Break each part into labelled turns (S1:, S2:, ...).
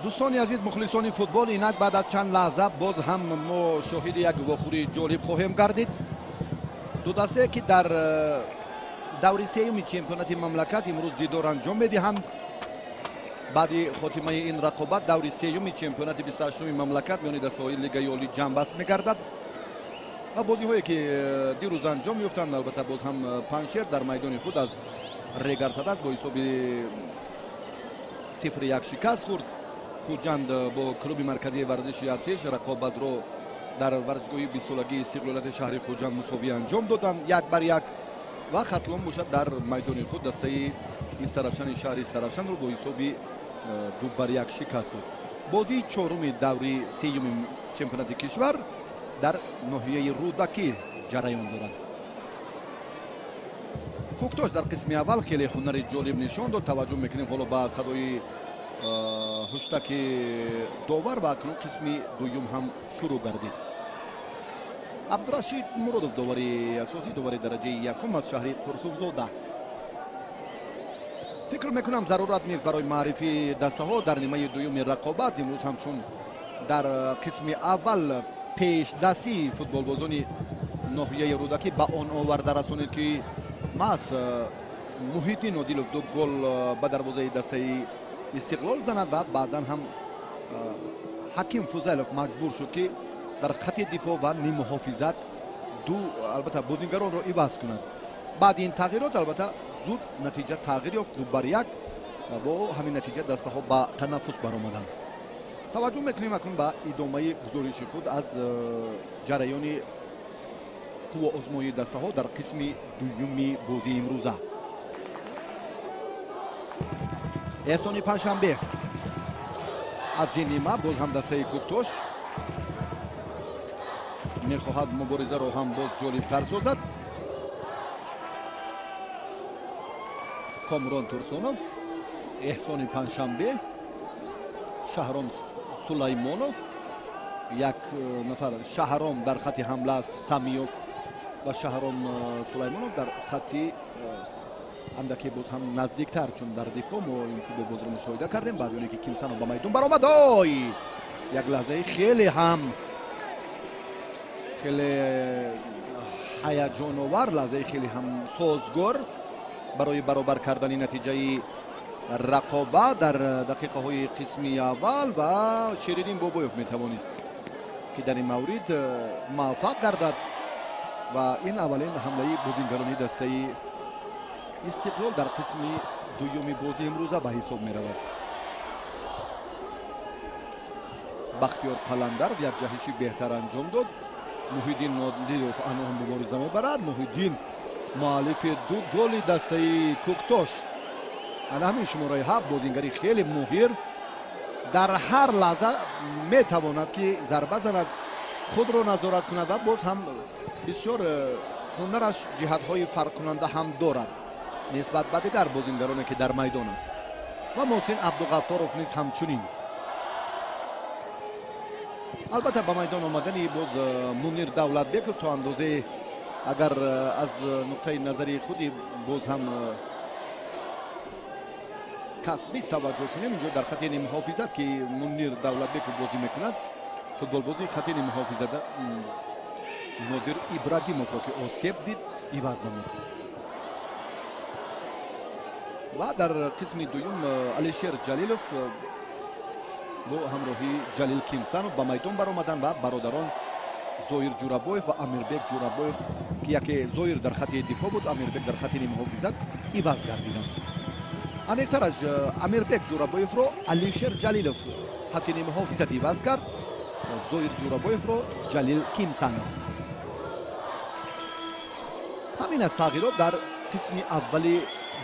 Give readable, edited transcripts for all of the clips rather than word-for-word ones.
S1: Дӯстони азиз, мухлисони футбол, инак баъд аз чанд лаҳза боз ҳам мо шоҳиди як вохӯрии ҷолиб хоҳем гардид. Ду дастае ки дар даври сеюми чемпионати мамлакат имрӯз дидор анҷом медиҳанд. Баъди хотимаи ин рақобат даври сеюми чемпионати 28-уми мамлакат миёни дастаҳои Лигаи Олӣ ҷамъбаст мегардад ва бозиҳое ки дирӯз анҷом ёфтанд, албатта боз ҳам Панҷшер дар майдони худ аз Регартадаз бо ҳисоби 0-1 шикаст хӯрд. Хуҷанд бо клуби марказии варзиши Артеш рақобатро дар варзишгоҳи 20-солагии истиқлолияти шаҳри Хуҷанд мусовӣ анҷом доданд 1-1 ва Хатлон бошад дар майдони худ дастаи Истаравшани шаҳри Истаравшанро бо ҳисоби 2-1 шикаст дод. Бозии чоруми даври сеюми чемпионати кишвар дар ноҳияи Рӯдакӣ ҷараён дорад. Кӯктош дар қисми аввал хеле ҳунари ҷолиб нишон дод. Таваҷҷӯҳ мекунем ҳоло ба садои ҳуштаки довар ва акнун қисми дуюм ҳам шурӯъ гардид. Абдурашид Муродов довари асосӣ, довари дараҷаи якум аз шаҳри Турсунзода. Фикр мекунам зарурат нест барои маърифии дастаҳо дар нимаи дуюми рақобат. Имрӯз ҳамчун дар қисми аввал пешдастии футболбозони ноҳияи Рӯдакӣ ба он оварда расонид, ки маҳз Муҳиддин Одилов 2 гол ба дарвозаи дастаи Истиқлол занад ва баъдан ҳам Ҳаким Фузайлов маҷбур шуд, ки дар хати дифоъ ва ниммуҳофизат ду албатта бозингаронро иваз кунад. Баъди ин тағйирот албатта зуд натиҷа тағйир ёфт 2-1 ва бо ҳамин натиҷа дастаҳо ба танаффус баромаданд. Таваҷҷӯҳ мекунем акнун ба идомаи гузориши худ аз ҷараёни қувваозмоии дастаҳо дар қисми дуюми бозии имрӯза. Эҳсони Панҷшанбе аз ин нима боз ҳам дастаи Кӯктош мехоҳад муборизаро ҳам боз ҷолибтар созад. Комрон Турсунов, Эҳсони Панҷшанбе, Шаҳром Сулаймонов, як нафар Шаҳром дар хати ҳамла аст, Самиёв ва Шаҳром Сулаймонов дар хати андаке боз ҳам наздиктар, чун дар дифоъ мо ин футболбозро мушоҳида кардем. Баъди оне ки Кимсанов ба майдон баромад, ой, як лаҳзаи хеле ҳам хеле ҳаяҷоновар, лаҳзаи хеле ҳам созгор барои баробар кардани натиҷаи рақобат дар дақиқаҳои қисми аввал ва Шериддин Бобоев метавонист ки дар ин маврид муваффақ гардад ва ин аввалин ҳамлаи бозингарони дастаи Истиқлол дар қисми дуюми бозии имрӯза ба ҳисоб меравад. Бахтиёр Қаландаров як ҷаҳиши беҳтар анҷом дод. Муҳиддин Нодиров анҳо мубориза мебарад. Муҳиддин муаллифи 2 голи дастаи Кӯктош. Ана ҳамин шумораи 7 бозингари хеле моҳир дар ҳар лаҳза метавонад ки зарба занад, худро назорат кунад ва боз ҳам бисёр ҳунараш ҷиҳатҳои фарқкунанда ҳам дорад нисбат ба дигар бозингароне ки дар майдон аст. Ва Муҳсин Абдуғаффоров низ ҳамчунин. Албатта ба майдон омадани боз Мунир Давлатбеков то андозае агар аз нуқтаи назари худи боз ҳам касбӣ таваҷҷӯҳ кунем, инҷо дар хати нимҳофизат ки Мунир Давлатбеков бозӣ мекунад, футболбози хати нимҳофизата Нодир Ибрагимовро ки осеб дид иваз намуд. Ва дар қисми дуюм Алишер Ҷалилов бо ҳамроҳии Ҷалил Кимсанов ба майдон баромаданд ва бародарон Зоир Ҷурабоев ва Амирбек Ҷурабоев, ки яке Зоир дар хати дифоъ буд, Амирбек дар хати нимҳофизат иваз гардиданд. Аниқтараш Амирбек Ҷурабоевро Алишер Ҷалилов хати нимҳофизат иваз кард, Зоир Ҷурабоевро Ҷалил Кимсанов. Ҳамин аст тағйирот дар қисми аввали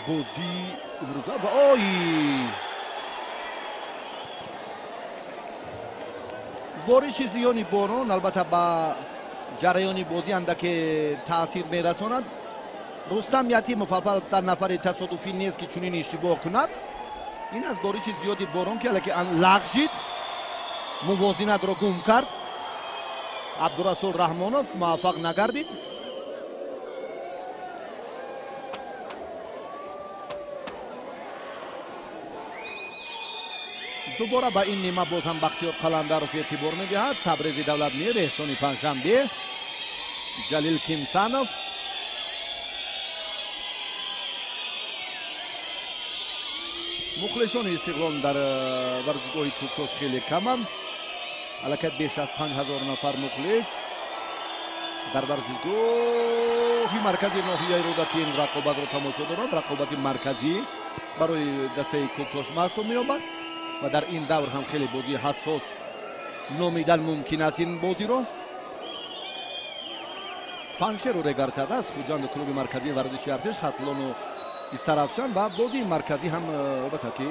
S1: бозии имрӯза ва ой, бориши зиёни борон албатта ба ҷараёни бозӣ андаке таъсир мерасонад. Рустам Ятимов албатта нафари тасодуфӣ нест ки чунин иштибоҳ кунад. Ин аз бориши зиёди борон ки аллаки лағжид, мувозинатро гум кард. Абдурасул Раҳмонов муваффақ нагардид. Дубора ба ин нима боз ҳам Бахтиёр Қаландаров эътибор медиҳад. Табрези Давлатмир, Эҳсони Панҷшанбе, Ҷалил Кимсанов. Мухлисони Истиқлол дар варзишгоҳи Кӯктош хеле каманд. Аллакай беш аз 5000 нафар мухлис дар варзишгоҳи маркази ноҳияи Рӯдакӣ ин рақобатро тамошо доранд. Рақобати марказӣ барои дастаи Кӯктош маҳсуб меёбад ва дар ин давр ҳам хеле бозии ҳассос номидан мумкин аст ин бозиро. Панҷшеру регар кардааст Хуҷанду клуби марказии варзиши Артиш, Хатлону Истаравшан ва бозии марказӣ ҳам албатта ки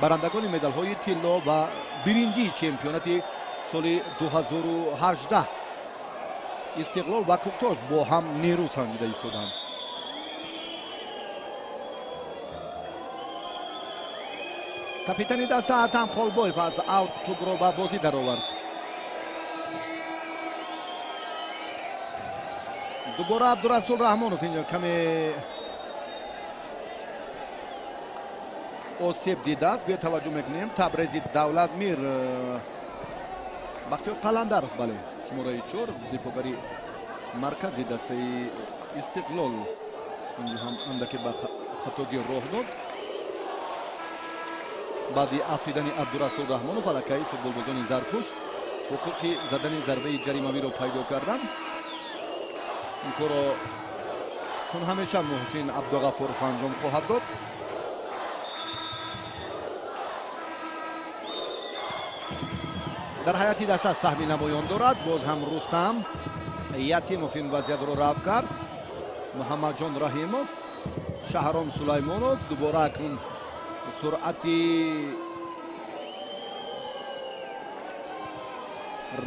S1: барандагони медалҳои тилло ва биринҷии чемпионати соли 2018 Истиқлол ва Кӯктош бо ҳам нерӯ санҷида истоданд. Капитани даста Атам Холбоев аз аут тӯбро ба бозӣ даровард. Дубора Абдурасул Раҳмонов инҷо каме осеб дидааст. Биё таваҷҷӯҳ мекунем. Табрези Давлатмир, Бахтиёр Қаландаров, бале, шумораи 4, дифоъгари маркази дастаи Истиқлол инҷо ҳам андаке ба хатогӣ роҳ дод. Баъди афтидани Абдурасул Раҳмонов аллакай футболбозони зарпӯш ҳуқуқи задани зарбаи ҷаримавиро пайдо карданд. Ин корро чун ҳамеша Муҳсин Абдуғаффоров анҷом хоҳад дод. Дар ҳайати даста саҳми намоён дорад. Боз ҳам Рустам Ятимов ин вазъиятро рафт кард. Муҳаммадҷон Раҳимов, Шаҳром Сулаймонов. Дубора акнун суръати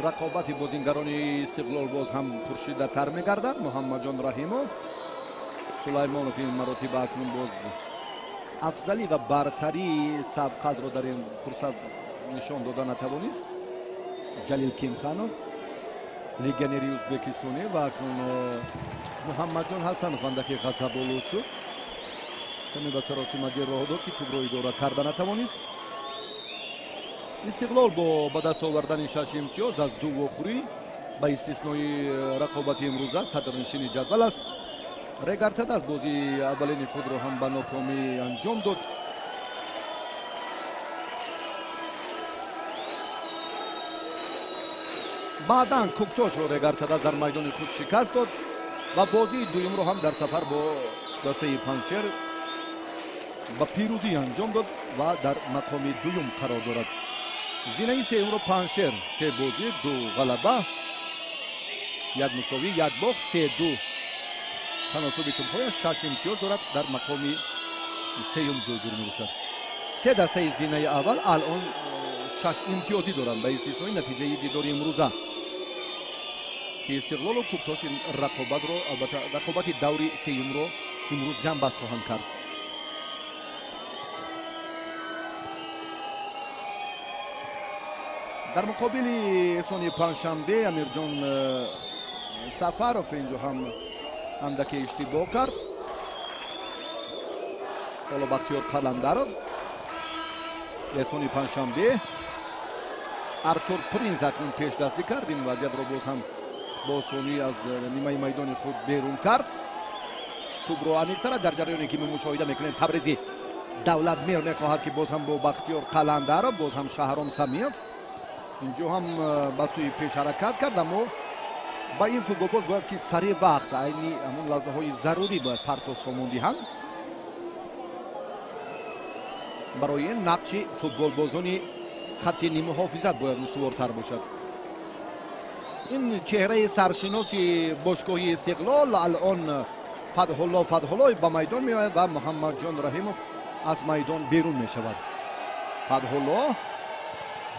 S1: рақобати бозингарони Истиқлол боз ҳам пуршиддаттар мегардад. Муҳаммадҷон Раҳимов, Сулаймонов ин маротиба акнун боз афзалӣ ва бартарии сабқатро дар ин фурсат нишон дода натавонист. Ҷалил Кимсанов, легионери ӯзбекистонӣ, ва акнун Муҳаммадҷон Ҳасанов андаке ғазаболуд шуд. Каме ба саросимагӣ роҳ дод, ки тӯбро идора карда натавонист. Истиқлол бо ба даст овардани 6 имтиёз аз 2 вохӯрӣ ба истиснои рақобати имрӯза садрнишини ҷадвал аст. Регар-ТадАЗ бозии аввалини худро ҳам ба нокомӣ анҷом дод. Баъдан Кӯктошро Регар-ТадАЗ дар майдони худ шикаст дод ва бозии дуюмро ҳам дар сафар бо дастаи Панҷшер ба пирӯзӣ анҷом дод ва дар мақоми дуюм қарор дорад. Зинаи сеюмро Панҷшер, 3 бозӣ, 2 ғалаба, 1 мусовӣ, 1 бохт, 3-2 таносуби тӯбҳояш, 6 имтиёз дорад, дар мақоми сеюм ҷойгир мебошад. 3 дастаи зинаи аввал алон 6 имтиёзӣ доранд ба истиснои натиҷаи дидори имрӯза, ки Истиқлолу Кӯктош ин рақобатро, албатта рақобати даври сеюмро имрӯз ҷамъбаст хоҳанд кард. Дар муқобили Эҳсони Панҷшанбе Амирҷон Сафаров инҷо ҳам андаке иштибоҳ кард. Ҳоло Бахтиёр Қаландаров, Эҳсони Панҷшанбе, Артур Принс акнун пешдастӣ кард. Ин вазъиятро боз ҳам бо осонӣ аз нимаи майдони худ берун кард. Тӯбро аниқтара дар ҷараёне ки мо мушоҳида мекунем, Табрези Давлатмир мехоҳад, ки боз ҳам бо Бахтиёр Қаландаров, боз ҳам Шаҳром Самиев инҷо ҳам ба сӯи пеш ҳаракат кард, аммо ба ин футболбоз бояд ки сари вақт айни ҳамон лаҳзаҳои зарурӣ бояд партов сомон диҳанд. Барои ин нақши футболбозони хатти нимуҳофизат бояд устувортар бошад. Ин чеҳраи саршиноси бошгоҳи Истиқлол алон Фатҳулло Фатҳуллоев ба майдон меояд ва Муҳаммадҷон Раҳимов аз майдон берун мешавад. Фатҳулло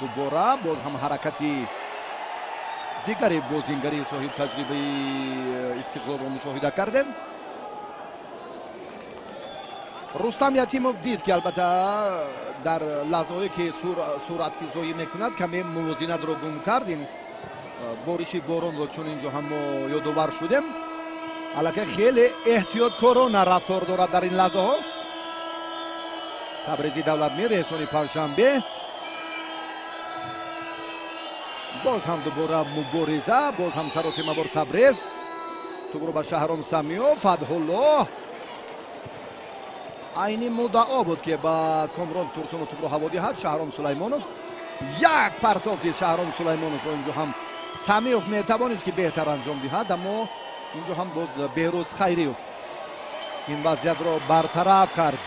S1: дубора боз ҳам ҳаракати дигари бозингари соҳиб таҷрибаи Истиқлолро мушоҳида кардем. Рустам Ятимов дид, ки албатта дар лаҳзаҳое ки суръатфизоӣ мекунад, каме мувозинатро гум кард. Ин бориши боронро чун инҷо ҳам мо ёдовар шудем, аллакай хеле эҳтиёткорона рафтор дорад дар ин лаҳзаҳо. Табрези Давлатмир, Эҳсони Панҷшанбе, Боз ҳам дубора мубориза, боз ҳам саросимавор Табрез. Тӯбро ба Шаҳром Самиёв, Фатҳуллоҳ. Айни муддао буд ки ба Комрон Турсунов тӯбро ҳаво диҳад. Шаҳром Сулаймонов як партофти Шаҳром Сулаймоновро инҷо ҳам Самиёв метавонист ки беҳтар анҷом диҳад, аммо инҷо ҳам боз Беҳрӯз Хайриев ин вазъиятро бартараф кард.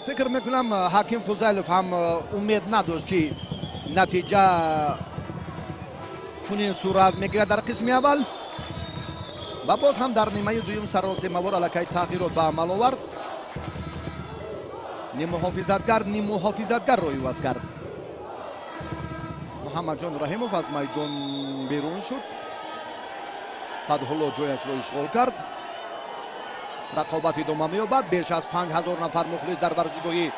S1: Фикр мекунам Ҳаким Фузайлов ҳам умед надошт ки натиҷа чунин сурат мегирад дар қисми аввал ва боз ҳам дар нимаи дуюм саросемавор аллакай тағйирот ба амал овард. Ниммуҳофизатгар ниммуҳофизатгарро иваз кард. Муҳаммадҷон Раҳимов аз майдон берун шуд. Фатҳулло ҷояшро ишғол кард. Рақобат идома меёбад. Беш аз 5000 нафар мухлис дар варзишгоҳи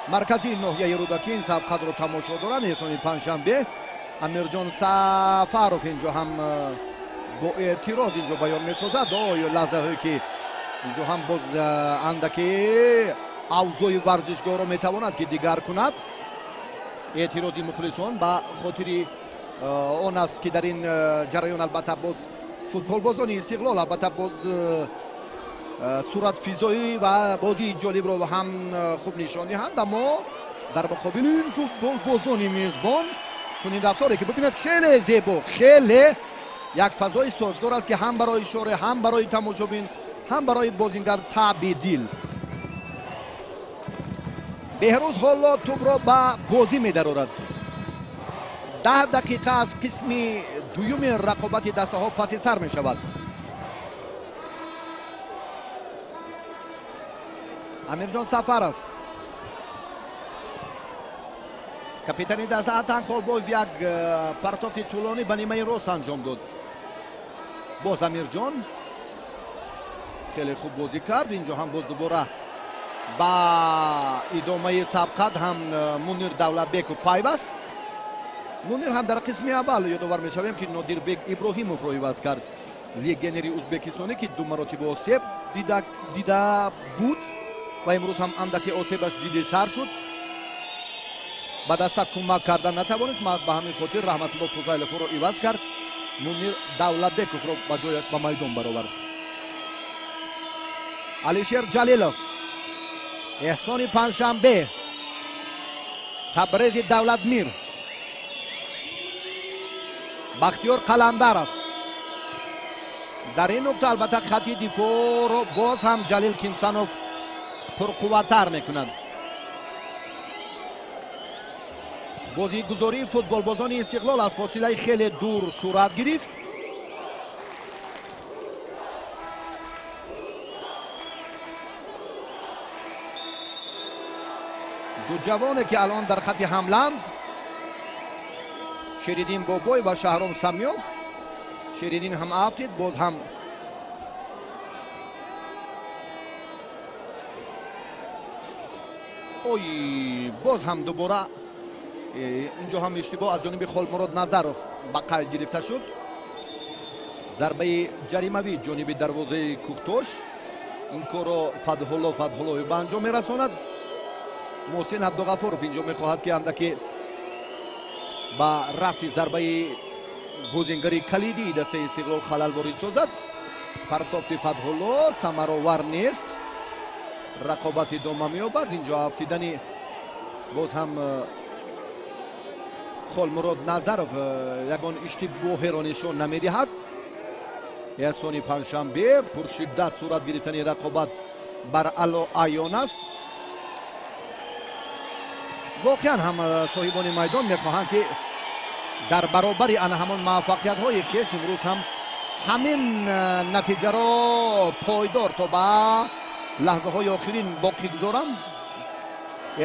S1: марказии ноҳияи Рӯдакӣ ин сабқатро тамошо доранд. Эҳсони Панҷшанбе, Амирҷон Сафаров инҷо ҳам бо эътироз инҷо баён месозад. Оё лаҳзаҳое ки инҷо ҳам боз андаке авзои варзишгоҳро метавонад ки дигар кунад. Эътирози мухлисон ба хотири он аст ки дар ин ҷараён албатта боз футболбозони Истиқлол албатта боз суратфизоӣ ва бозии ҷолибро ҳам хуб нишон диҳанд, аммо дар муқобили ин футболбозони мезбон чунин рафторе ки бибинед хеле зебо, хеле як фазои созгор аст ки ҳам барои шореҳ, ҳам барои тамошобин, ҳам барои бозингар таъби дил. Беҳрӯз ҳоло тӯбро ба бозӣ медарорад. 10 дақиқа аз қисми дуюми рақобати дастаҳо паси сар мешавад. Амирҷон Сафаров, капитани даста Атан Холбоев як партофти тӯлонӣ ба нимаи рост анҷом дод. Боз Амирҷон хеле хуб бозӣ кард. Инҷо ҳам боз дубора ба идомаи сабқат ҳам Мунир Давлатбеков пайваст. Мунир ҳам дар қисми аввал ёдовар мешавем ки Нодирбек Иброҳимовро иваз кард, легионери ӯзбекистонӣ ки ду маротиба осеб дида буд ва имрӯз ҳам андаке осебаш ҷиддитар шуд. Ба даста кӯмак карда натавонист. Ба ҳамин хотир Раҳматулло Фузайловро иваз кард. Мунир Давлатбековро ба ҷояш ба майдон баровард. Алишер Ҷалилов, Эҳсони Панҷшанбе, Табрези Давлатмир, Бахтиёр Қаландаров. Дар ин нуқта албатта хати дифоъро боз ҳам Ҷалил Кимсанов пурқувваттар мекунад. Бозигузории футболбозони Истиқлол аз фосилаи хеле дур сурат гирифт. Ду ҷавоне ки алон дар хати ҳамлаанд, Шериддин Бобой ва Шаҳром Самиёв. Шериддин ҳам афтид, боз ҳам ой, боз ҳам дубора инҷо ҳам иштибоҳ аз ҷониби Холмурод Назаров ба қайд гирифта шуд. Зарбаи ҷаримавӣ ҷониби дарвозаи Кӯктош. Ин корро Фатҳулло Фатҳуллоев ба анҷом мерасонад. Муҳсин Абдуғафуров инҷо мехоҳад ки андаке ба рафти зарбаи бозингари калидии дастаи Истиқлол халал ворид созад. Партофти Фатҳулло самаровар нест. Рақобат идома меёбад. Инҷо афтидани боз ҳам Холмурод Назаров ягон иштибоҳеро нишон намедиҳад. Эҳсони Панҷшанбе пуршиддат сурат гирифтани рақобат бар ало аён аст. Воқеан ҳам соҳибони майдон мехоҳанд ки дар баробари ана ҳамон муваффақиятҳои хеш имрӯз ҳам ҳамин натиҷаро пойдор то ба лаҳзаҳои охирин боқӣ гузоранд.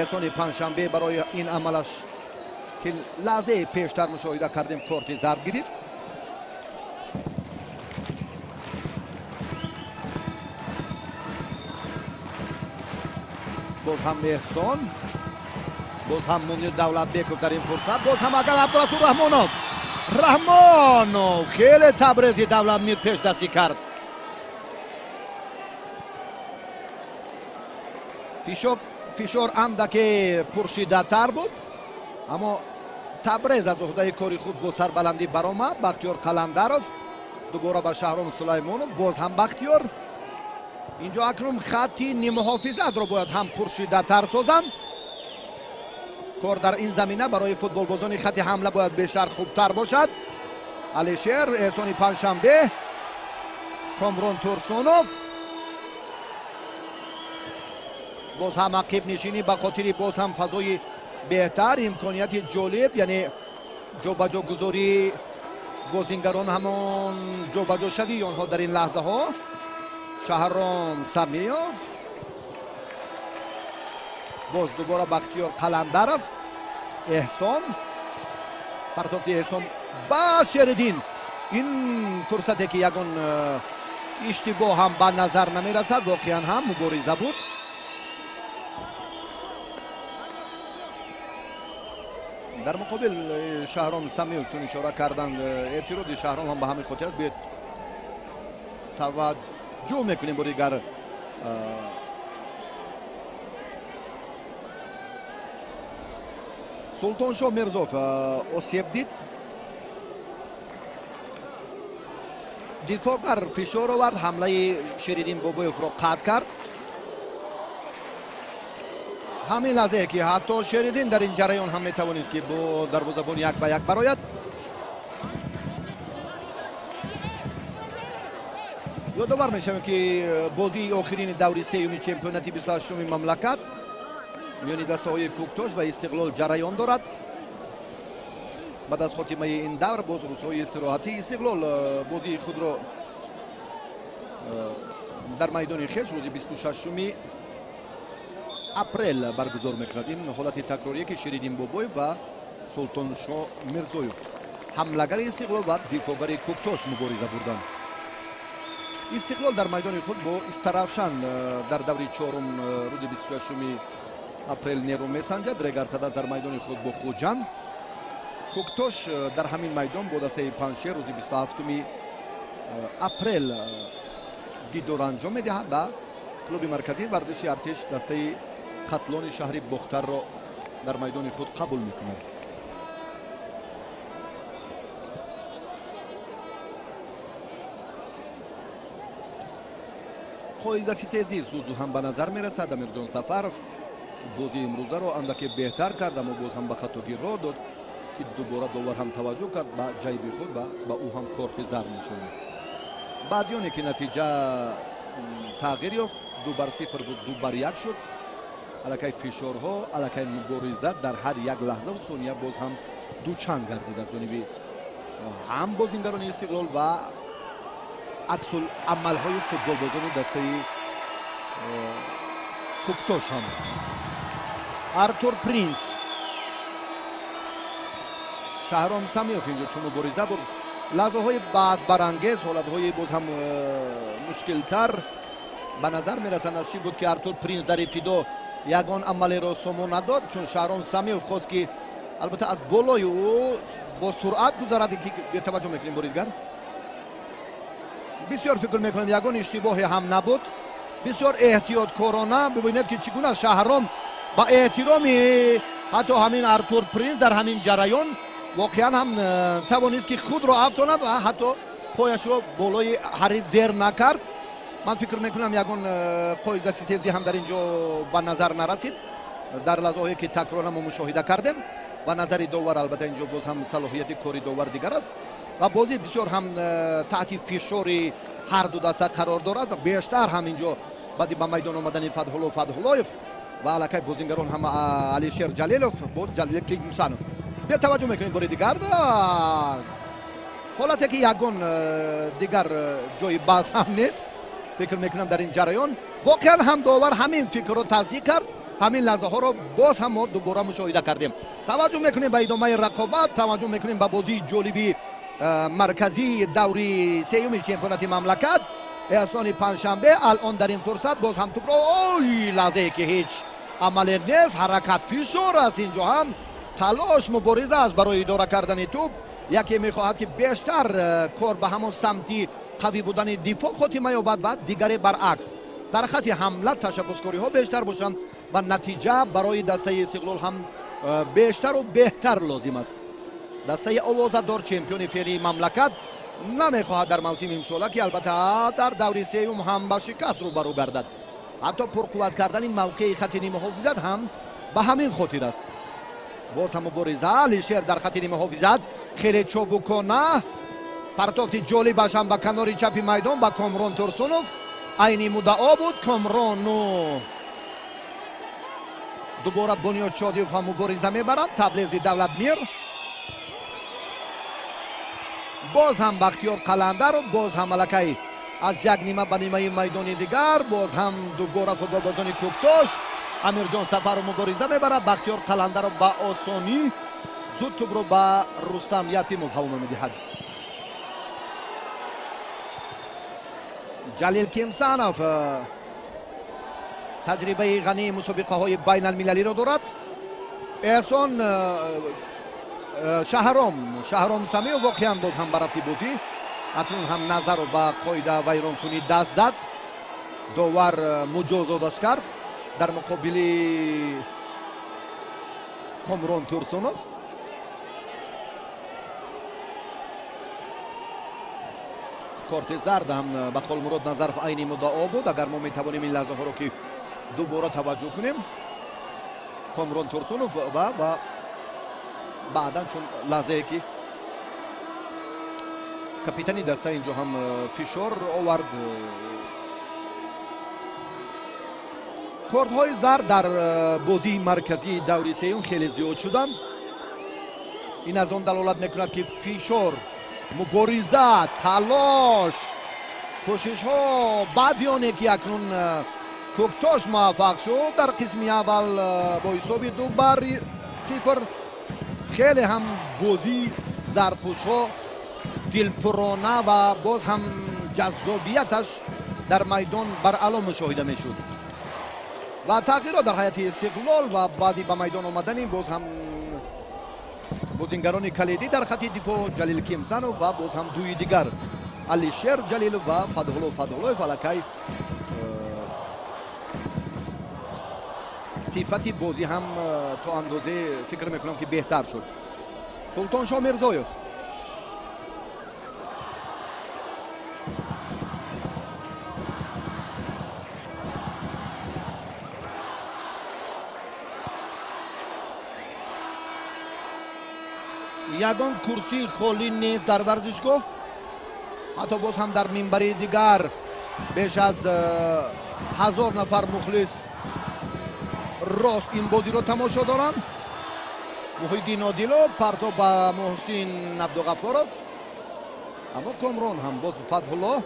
S1: Эҳсони Панҷшанбе барои ин амалаш ки лаҳзаи пештар мушоҳида кардем корти зард гирифт. Боз ҳам Эҳсон, боз ҳам Мунир Давлатбеков дар ин фурсат, боз ҳам агар Абдурасул Раҳмонов, Раҳмонов хеле Табрези Давлатмир пешдастӣ кард. Фишор андаке пуршиддаттар буд, аммо Табрез аз уҳдаи кори худ бо сарбаландӣ баромад. Бахтиёр Қаландаров дубора ба Шаҳром Сулаймонов, боз ҳам Бахтиёр. Инҷо акнун хатти нимуҳофизатро бояд ҳам пуршиддаттар созанд. Кор дар ин замина барои футболбозони хатти ҳамла бояд бештар хубтар бошад. Алишер, Эҳсони Панҷшанбе, Комрон Турсунов. Боз ҳам ақибнишинӣ ба хотири боз ҳам фазои беҳтар, имконияти ҷолиб, яъне ҷобаҷогузории бозингарон, ҳамон ҷобаҷошавии онҳо дар ин лаҳзаҳо. Шаҳром Самиёв, боз дубора Бахтиёр Қаландаров, Эҳсон, партофти Эҳсон ба Шериддин. Ин фурсате ки ягон иштибоҳ ҳам ба назар намерасад, воқеан ҳам мубориза буд. Дар муқобил Шаҳром Самиёв, чун ишора карданд, эътирози Шаҳром ҳам ба ҳамин хотир аст. Биёед таваҷҷӯҳ мекунем бо дигар Султоншоҳ Мирзов осеб дид. Дифоъгар фишор овард, ҳамлаи Шериддин Бобоевро қатъ кард. Ҳамин лаҳзае ки ҳатто Шериддин дар ин ҷараён ҳам метавонист ки бо дарвозабон як ба як барояд. Ёдовар мешавем ки бозии охирини даври сеюми чемпионати 28-уми мамлакат миёни дастаҳои Кӯктош ва Истиқлол ҷараён дорад. Баъд аз хотимаи ин давр боз рӯзҳои истироҳатӣ Истиқлол бозии худро дар майдони хеш рӯзи 26-уми апрел баргузор мекунад. Ин ҳолати такрорие ки Шериддин Бобоев ва Султоншоҳ Мирзоев, ҳамлагари Истиқлол ва дифоъгари Кӯктош, мубориза бурданд. Истиқлол дар майдони худ бо Истаравшан дар даври чорум рӯзи 26-уми апрел нерӯ месанҷад. Регартада дар майдони худ бо Хуҷанд. Кӯктош дар ҳамин майдон бо дастаи Панҷшер рӯзи 27-уми апрел дидор анҷом медиҳад ва клуби марказии варзиши Артиш дастаи Хатлони шаҳри Бохтарро дар майдони худ қабул мекунад. Қоидаситезӣ зуд ҳам ба назар мерасад. Амирҷон Сафаров бозии имрӯзаро андаке беҳтар кард, аммо боз ҳам ба хатогӣ роҳ дод ки дубора довар ҳам таваҷҷӯҳ кард ба ҷайби худ ва ба ӯ ҳам корти зард нишон дод. Баъди оне ки натиҷа тағйир ёфт, 2-0 буд, 2-1 шуд. Аллакай фишорҳо, аллакай мубориза дар ҳар як лаҳзаву сония боз ҳам дучанд гардид аз ҷониби ҳам бозингарони Истиқлол ва аксуламалҳои футболбозони дастаи Кӯктош ҳам. Артур Принс, Шаҳром Самиёв инҷо чун мубориза буд. Лаҳзаҳои баҳсбарангез, ҳолатҳои боз ҳам мушкилтар ба назар мерасанд. Аз чӣ буд ки Артур Принс дар ибтидо ягон амалеро сомон надод, чун Шаҳром Самиёв хост ки албатта аз болои ӯ бо суръат гузарад. Ки таваҷҷӯҳ мекунем бори дигар. Бисёр фикр мекунем ягон иштибоҳе ҳам набуд. Бисёр эҳтиёткорона бибинед ки чӣ гуна Шаҳром ба эҳтироми ҳатто ҳамин Артур Принс дар ҳамин ҷараён воқеан ҳам тавонист ки худро афтонад ва ҳатто пояшро болои ҳариф зер накард. Ман фикр мекунам ягон қоидаситезӣ ҳам дар ин ҷо ба назар нарасид. Дар лаҳзаҳое ки такрора мо мушоҳида кардем ба назари довар, албатта ин ҷо боз ҳам салоҳияти кори довар дигар аст ва бозӣ бисёр ҳам таҳти фишори ҳар ду даста қарор дорад ва бештар ҳам ин ҷо баъди ба майдон омадани Фатҳулло Фатҳуллоев ва аллакай бозингарон ҳам Алишер Ҷалилов, боз Ҷалил Кигмусанов. Биё таваҷҷӯҳ мекунем бори дигар. Ҳолате ки ягон дигар ҷои баҳс ҳам нест. Фикр мекунам дар ин ҷараён воқеан ҳам довар ҳамин фикрро тасдиқ кард. Ҳамин лаҳзаҳоро боз ҳам мо дубора мушоҳида кардем. Таваҷҷӯҳ мекунем ба идомаи рақобат, таваҷҷӯҳ мекунем ба бозии ҷолиби марказии даври сеюми чемпионати мамлакат. Эҳсони Панҷшанбе алон дар ин фурсат боз ҳам тӯпро, ой, лаҳзае ки ҳеҷ амале нест, ҳаракат фишор аст. Инҷо ҳам талош мубориза аст барои идора кардани тӯп. Яке мехоҳад ки бештар кор ба ҳамон самти қавӣ будани дифоъ хотима ёбад ва дигаре баръакс. Дар хати ҳамла ташаббускориҳо бештар бошанд ва натиҷа барои дастаи Истиқлол ҳам бештару беҳтар лозим аст. Дастаи овозадор, чемпиони феълии мамлакат, намехоҳад дар мавсими имсола, ки албатта дар даври сеюм ҳам ба шикаст рӯбарӯ гардад. Ҳатто пурқувват кардани мавқеи хати нимуҳофизат ҳам ба ҳамин хотир аст. Боз ҳам мубориза, Алишер дар хати нимуҳофизат хеле чобукона, партофти ҷолибаш ҳам ба канори чапи майдон ба Комрон Турсунов. Айни муддао буд Комрону дубора Бунёд Шодиев ҳам мубориза мебаранд. Таблези Давлатмир, боз ҳам Бахтиёр Қаландаров, боз ҳам аллакай аз як нима ба нимаи майдони дигар, боз ҳам дубора футболбозони Кӯктош, Амирҷон Сафаров мубориза мебарад. Бахтиёр Қаландаров ба осонӣ зуд тӯбро ба Рустам Ятимов ҳавола медиҳад. Ҷалил Кимсанов таҷрибаи ғании мусобиқаҳои байналмилалиро дорад. Эҳсон Шаҳром Самиев воқеан боз ҳам ба рафти бозӣ, акнун ҳам Назаров ба қоида вайронкунӣ даст зад. Довар муҷозоташ кард дар муқобили Комрон Турсунов. Корти зард ҳам ба Холмурод Назаров айни муддао буд. Агар мо метавонем ин лаҳзаҳоро ки дубора таваҷҷӯҳ кунем, Комрон Турсунов ва баъдан чун лаҳзае ки капитани даста инҷо ҳам фишор овард. Кортҳои зард дар бозии марказии даври сеюм хеле зиёд шуданд. Ин аз он далолат мекунад, ки фишор, мубориза, талош, кӯшишҳо баъди оне ки акнун Кӯктош муваффақ шуд дар қисми аввал бо ҳисоби 2-0, хеле ҳам бозии зардпӯшҳо дилпурона ва боз ҳам ҷаззобияташ дар майдон баръало мушоҳида мешуд. Ва тағйирот дар ҳайати Истиқлол ва баъди ба майдон омадани боз ҳам бозингарони калидӣ дар хати дифоъ Ҷалил Кимсанов ва боз ҳам дуи дигар Алишер Ҷалилов ва Фатҳулло Фатҳуллоев, аллакай сифати бозӣ ҳам то андозе фикр мекунам ки беҳтар шуд. Султоншоҳ Мирзоев, ягон курсии холӣ нест дар варзишгоҳ. Ҳатто боз ҳам дар минбари дигар беш аз 1000 нафар мухлис рост ин бозиро тамошо доранд. Муҳиддин Одилов партоб ба Муҳсин Абдуғаффоров, аммо Комрон ҳам боз Фатҳулло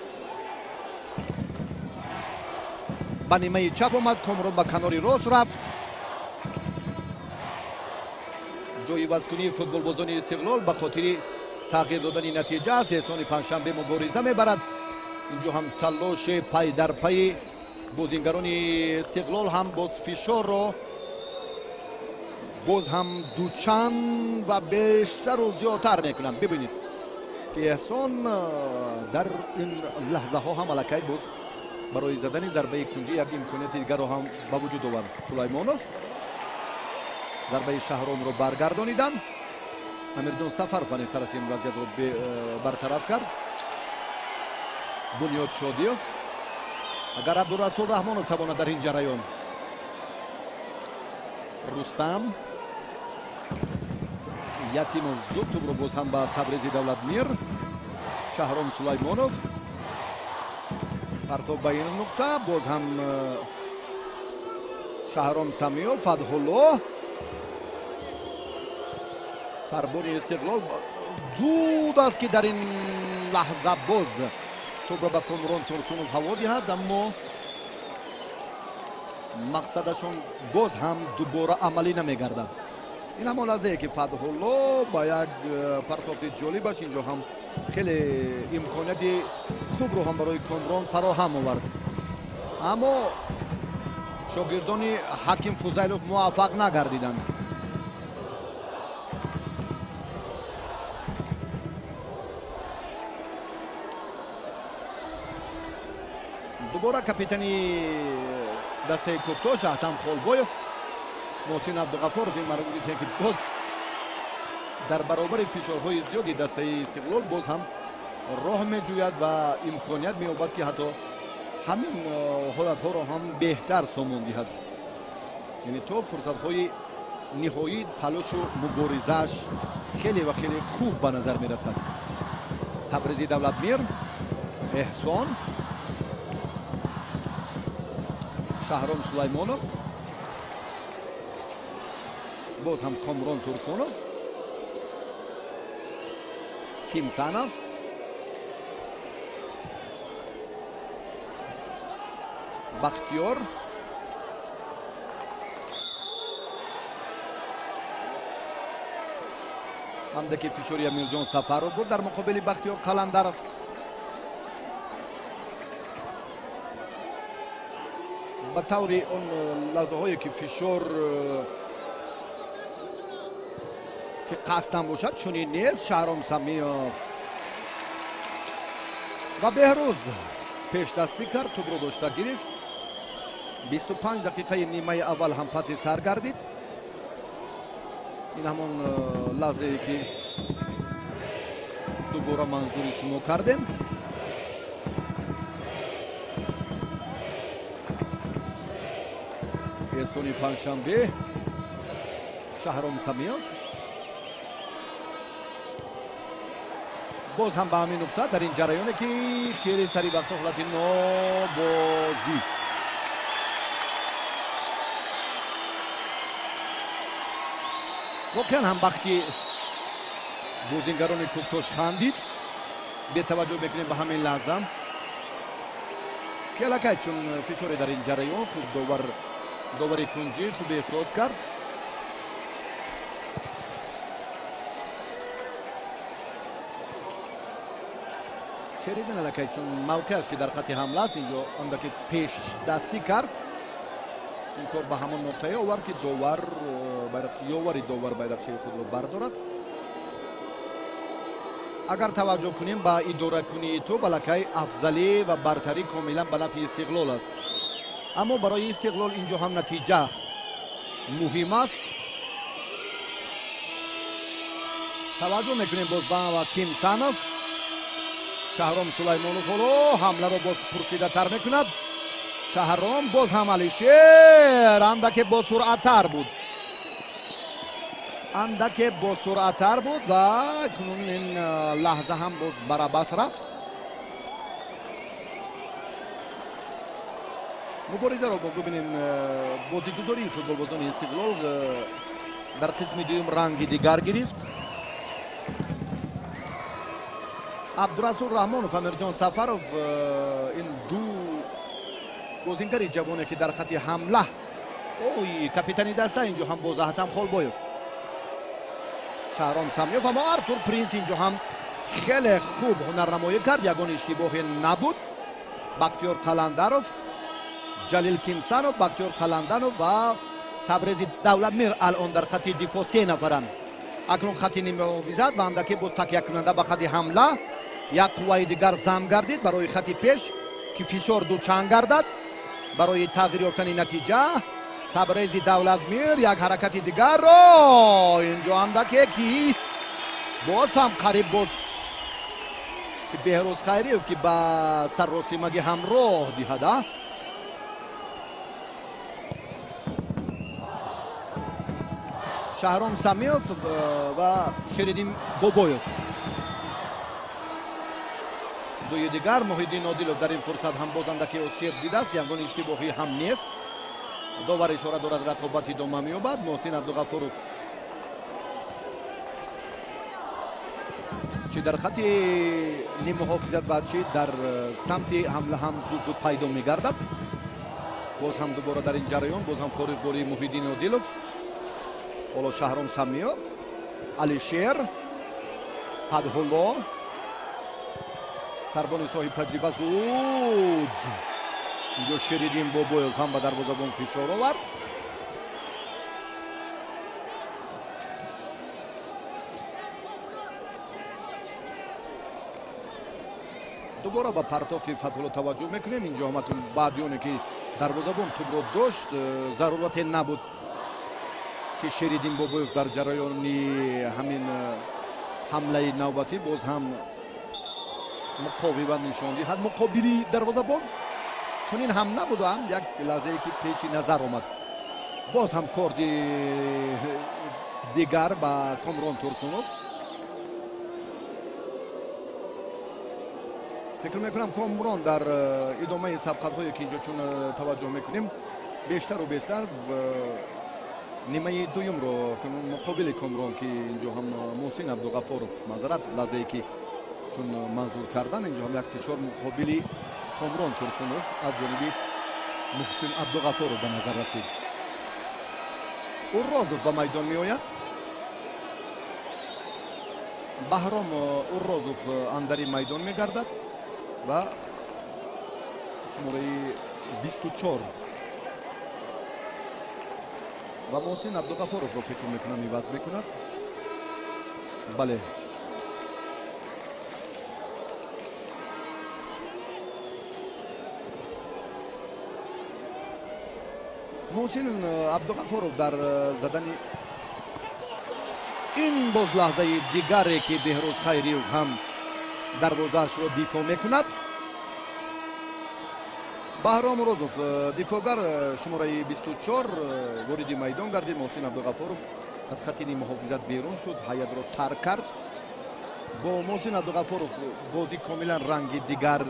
S1: ба нимаи чап омад, Комрон ба канори рост рафт. Ҷойивазкунии футболбозони Истиқлол ба хотири тағйир додани натиҷа аст. Эҳсони Панҷшанбе мубориза мебарад. Инҷо ҳам талоши пай дар пайи бозингарони Истиқлол ҳам боз фишорро боз ҳам дучанд ва бештару зиёдтар мекунанд. Бибинед ки Эҳсон дар ин лаҳзаҳо ҳам аллакай боз барои задани зарбаи кунҷӣ як имконияти дигарро ҳам ба вуҷуд овард. Сулаймонов зарбаи Шаҳромро баргардониданд. Амирҷон Сафаров анихтар аз ин вазъиятро бартараф кард. Бунёд Шодиев, агар Абдурасул Раҳмонов тавонад дар ин ҷараён. Рустам Ятимов зуд тӯбро боз ҳам ба Табрези Давлатмир. Шаҳром Сулаймонов партоб ба ин нуқта, боз ҳам Шаҳром Самиев, Фатҳулло, сарбони Истиқлол зуд аст ки дар ин лаҳза боз тӯбро ба Комрон Турсунов ҳаво диҳад, аммо мақсадашон боз ҳам дубора амалӣ намегардад. Ин ҳамон лаҳзае ки Фатҳулло ба як партофти ҷолибаш инҷо ҳам хеле имконияти хубро ҳам барои Комрон фароҳам овард, аммо шогирдони Ҳаким Фузайлов муваффақ нагардиданд. Дубора капитани дастаи Кӯктош Аҳтам Холбоев. Муҳсин Абдуғафоров ин марбут ки боз дар баробари фишорҳои зиёди дастаи Истиқлол боз ҳам роҳ меҷӯяд ва имконият меёбад, ки ҳатто ҳамин ҳолатҳоро ҳам беҳтар сомон диҳад. Яъне то фурсатҳои ниҳоӣ талошу муборизааш хеле ва хеле хуб ба назар мерасад. Табризи Давлатмир, Эҳсон, Шаҳром Сулаймонов, боз ҳам Комрон Турсунов, Кимсанов, Бахтиёр, ҳамдаки фишори Амирҷон Сафаров буд дар муқобили Бахтиёр Қаландаров. Ба таври он лаҳзаҳое ки фишор ки қасдан бошад, чунин нест. Шаҳром Самиёв ва Беҳрӯз пешдастӣ кард, тӯбро дошта гирифт. 25 дақиқаи нимаи аввал ҳам паси сар гардид. Ин ҳамон лаҳзае ки дубора манзури шумо кардем. Эстони панҷшанбе, Шаҳром Самиёв боз ҳам ба ҳамин нуқта дар ин ҷараёне ки шери сари вақто ҳолати нобозӣ. Воқеан ҳам бахти бозингарони Кӯктош хандид. Бетаваҷҷӯҳ мекунем ба ҳамин лаҳза ки аллакай чун фишоре дар ин ҷараён хуб довари кунҷӣ хуб эҳсос кард. Шеридин аллакай чун мавқеаш ки дар хати ҳамла аст, инҷо андаке пешдастӣ кард. Ин кор ба ҳамон нуқтае овард ки довар ёвари довар байрақчаи худро бардорад. Агар таваҷҷӯҳ кунем ба идоракунии тӯб, аллакай афзалӣ ва бартарӣ комилан ба нафъи Истиқлол аст. Аммо барои Истиқлол инҷо ҳам натиҷа муҳим аст. Таваҷҷӯҳ мекунем боз ба Кимсанов. Шаҳром Сулаймонов ҳоло ҳамларо боз пуршиддаттар мекунад. Шаҳром боз ҳам Алишер андаке босуръаттар буд. Андаке босуръаттар буд ва кунун ин лаҳза ҳам боз барабас рафт. Муборизаро боз бибинем. Бозигузории футболбозони Истиқлол дар қисми дуюм ранги дигар гирифт. Абдурасул Раҳмонов, Амирҷон Сафаров ин ду бозингари ҷавоне ки дар хати ҳамла, ой капитани даста инҷо ҳам боз Аҳтам Холбоев, Шаҳром Самиёв, аммо Артур Принс инҷо ҳам хеле хуб ҳунарнамоӣ кард, ягон иштибоҳе набуд. Бахтиёр Қаландаров, Ҷалил Кимсанов, Бахтиёр Қаландаров ва Табрези Давлатмир алон дар хати дифоъ се нафаранд. Акнун хати ниммуҳофизат ва андаке боз такякунанда ба хати ҳамла. Як қувваи дигар зам гардид барои хати пеш ки фишор дучанд гардад барои тағйир ёфтани натиҷа. Табрези Давлатмир як ҳаракати дигарро инҷо андаке ки боз ҳам қариб боз ки Беҳрӯз Хайриев ки ба сарросимагӣ ҳамроҳ диҳад. Шаҳром Самиёв ва Шериддин Бобоев. Дуи дигар Муҳиддин Одилов дар ин фурсат ҳам боз андаке осеб дидааст, ягон иштибоҳӣ ҳам нест. Довар ишора дорад, рақобат идома меёбад. Муҳсин Абдуғафуров чи дар хати ниммуҳофизат ва чи дар самти ҳамла ҳам зуд зуд пайдо мегардад. Боз ҳам дубора дар ин ҷараён боз ҳам фориғбории Муҳиддин Одилов, ҳоло Шаҳром Самиёв, Алишер, Фатҳулло, сарбони соҳиб таҷриба зуд инҷо Шериддин Бобоев ҳам ба дарвозабон фишор овард. Дубора ба партофти Фатҳулло таваҷҷӯҳ мекунем. Инҷо ҳаматун баъди оне ки дарвозабон тӯбро дошт, зарурате набуд ки Шериддин Бобоев дар ҷараёни ҳамин ҳамлаи навбатӣ боз ҳам муқовимат нишон диҳад муқобили дарвозабон. Чунин ҳам набудам, як лаҳзае ки пеши назар омад. Боз ҳам корди дигар ба Комрон Турсунов. Фикр мекунам Комрон дар идомаи сабқатҳое ки инҷо чун таваҷҷӯҳ мекунем бештару бештар нимаи дуюмро муқобили Комрон ки инҷо ҳам Муҳсин Абдуғаффоров манзарат лаҳзае ки чун манзур кардан инҷо ҳам як фишор муқобили Комрон Турсунов аз ҷониби Муҳсин Абдуғаффоров ба назар расид. Уррозов ба майдон меояд. Баҳром Уррозов андари майдон мегардад ва шумораи 24 ва Муҳсин Абдуғаффоровро фикр мекунам иваз мекунад. Бале, Муҳсин Абдуғаффоров дар задани ин боз лаҳзаи дигаре ки Беҳрӯз Хайриев ҳам дарвозаашро дифоъ мекунад. Баҳром Урозов дифоъгар шумораи 24 вориди майдон гардид. Муҳсин Абдуғаффоров аз хати муҳофизат берун шуд, ҳайатро тарк кард. Бо Муҳсин Абдуғаффоров бозӣ комилан ранги дигар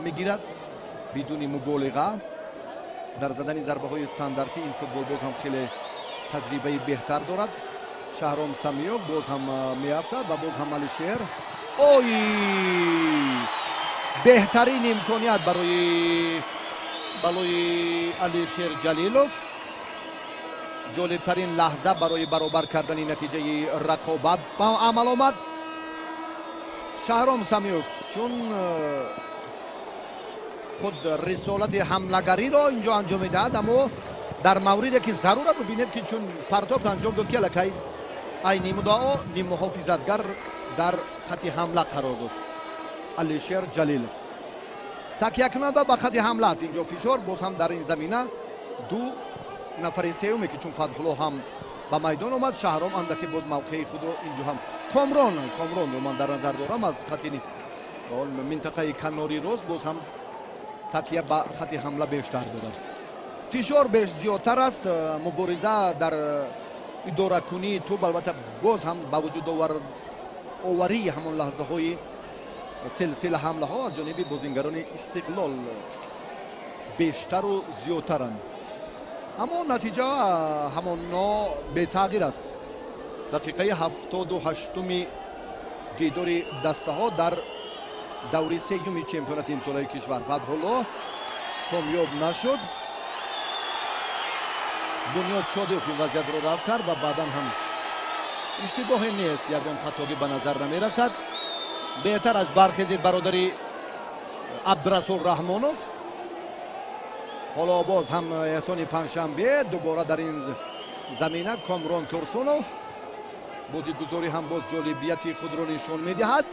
S1: мегирад, бидуни муболиға. Дар задани зарбаҳои стандартӣ ин футболбоз ҳам хеле таҷрибаи беҳтар дорад. Шаҳром Самиёв боз ҳам меафтад ва боз ҳам Алишер. Ой! Беҳтарин имконият барои Алишер Ҷалилов. Ҷолибтарин лаҳза барои баробар кардани натиҷаи рақобат ба амал омад. Шаҳром Самиёв чун худ рисолати ҳамлагариро инҷо анҷом медиҳад, аммо дар мавриде ки зарур аст бибинед ки чун партофт анҷом дод ки аллакай айни муддао ниммуҳофизатгар дар хати ҳамла қарор дошт. Алишер Ҷалилов такякунанда ба хати ҳамла аст. Инҷо фишор боз ҳам дар ин замина ду нафари сеюме ки чун Фатҳулло ҳам ба майдон омад, Шаҳром андаке боз мавқеи худро инҷо ҳам Комронро ман дар назар дорам аз хати минтақаи канори рост боз ҳам такя ба хати ҳамла бештар дорад. Фишор беш зиёдтар аст. Мубориза дар идоракунии тӯб албатта боз ҳам ба вуҷуд оварии ҳамон лаҳзаҳои силсила ҳамлаҳо аз ҷониби бозингарони Истиқлол бештару зиёдтаранд, аммо натиҷа ҳамонно бетағйир аст. Дақиқаи 78-уми дидори дастаҳо дар даври сеюми чемпионати имсолаи кишвар. Фатҳулло комёб нашуд. Бунёд Шодиев ин вазъиятро рафт кард ва баъдан ҳам иштибоҳе нест, ягон хатогӣ ба назар намерасад. Беҳтар аз бархези бародари Абдурасул Раҳмонов. Ҳоло боз ҳам Эҳсони Панҷшанбе дубора дар ин замина Комрон Турсунов бозигузорӣ ҳам боз ҷолибияти худро нишон медиҳад.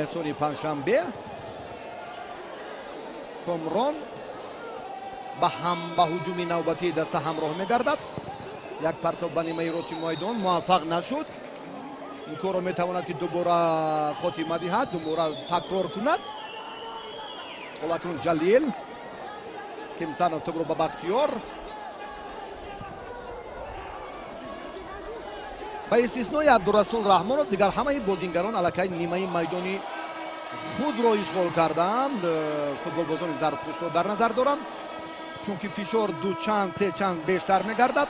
S1: Эҳсони Панҷшанбе Комрон ба ҳуҷуми навбатии даста ҳамроҳ мегардад. Як партоб ба нимаи рости майдон муваффақ нашуд. Ин корро метавонад ки дубора хотима диҳад, дубора такрор кунад. Ҳолакун Ҷалил Кимсанов тӯбро ба Бахтиёр. Ба истиснои Абдурасул Раҳмонов дигар ҳамаи бозингарон аллакай нимаи майдони худро ишғол карданд. Футболбозони зардпӯшро дар назар дорам, чунки фишор ду чанд се чанд бештар мегардад.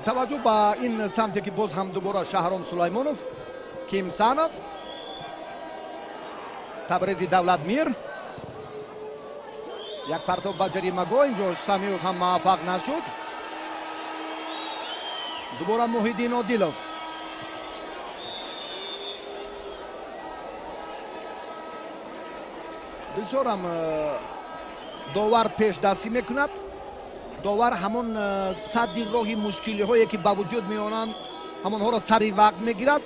S1: Таваҷҷӯҳ ба ин самте ки боз ҳам дубора Шаҳром Сулаймонов, Кимсанов, Табрези Давлатмир. Як партоб ба ҷаримагоҳ, инҷо Самиев ҳам муваффақ нашуд. Дубора Муҳиддин Одилов. Бисёр ҳам довар пешдастӣ мекунад. Довар ҳамон садди роҳи мушкилиҳое ки ба вуҷуд меонанд ҳамонҳоро сари вақт мегирад,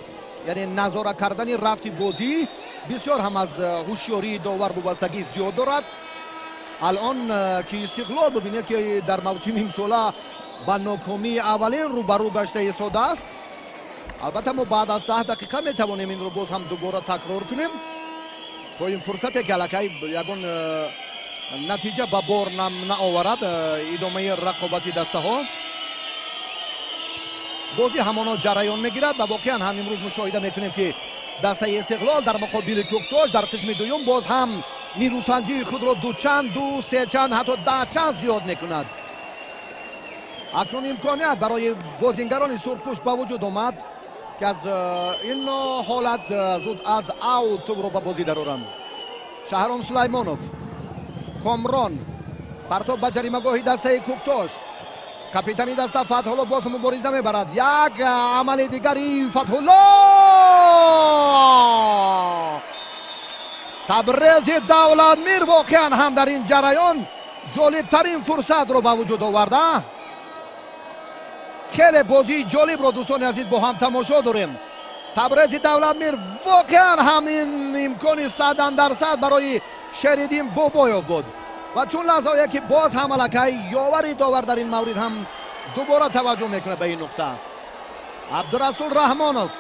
S1: яъне назора кардани рафти бозӣ бисёр ҳам аз ҳушёрии довар вобастагӣ зиёд дорад. Алон ки Истиқлол бибинед ки дар мавсими имсола ба нокомии аввалин рӯбарӯ гашта истодааст. Албатта мо баъд аз 10 дақиқа метавонем инро боз ҳам дубора такрор кунем то ин фурсате ки аллакай ягон натиҷа ба бор наоварад идомаи рақобати дастаҳо. Бозӣ ҳамоно ҷараён мегирад ва воқеан ҳам имрӯз мушоҳида мекунем ки дастаи Истиқлол дар муқобили Кӯктош дар қисми дуюм боз ҳам нирӯсанҷии худро дучанд, ду, сечанд, ҳатто даҳчанд зиёд мекунад. Акнун имконият барои бозингарони сурхпӯш ба вуҷуд омад ки аз ин ҳолат зуд аз аут тӯбро ба бозӣ дароранд. Шаҳром Сулаймонов, Комрон, партоб ба ҷаримагоҳи дастаи Кӯктош. Капитани даста Фатҳулло боз мубориза мебарад. Як амали дигари Фатҳулло! Табрези Давлатмир воқеан ҳам дар ин ҷараён ҷолибтарин фурсатро ба вуҷуд оварда. Хеле бозии ҷолибро дӯстони азиз бо ҳам тамошо дорем. Табрези Давлатмир воқеан ҳам ин имкони 100% барои Шериддин Бобоев буд. Ва чун лаҳзае ки боз ҳам аллакай ёвари довар дар ин маврид ҳам дубора таваҷҷӯҳ мекунад ба ин нуқта. Абдурасул Раҳмонов,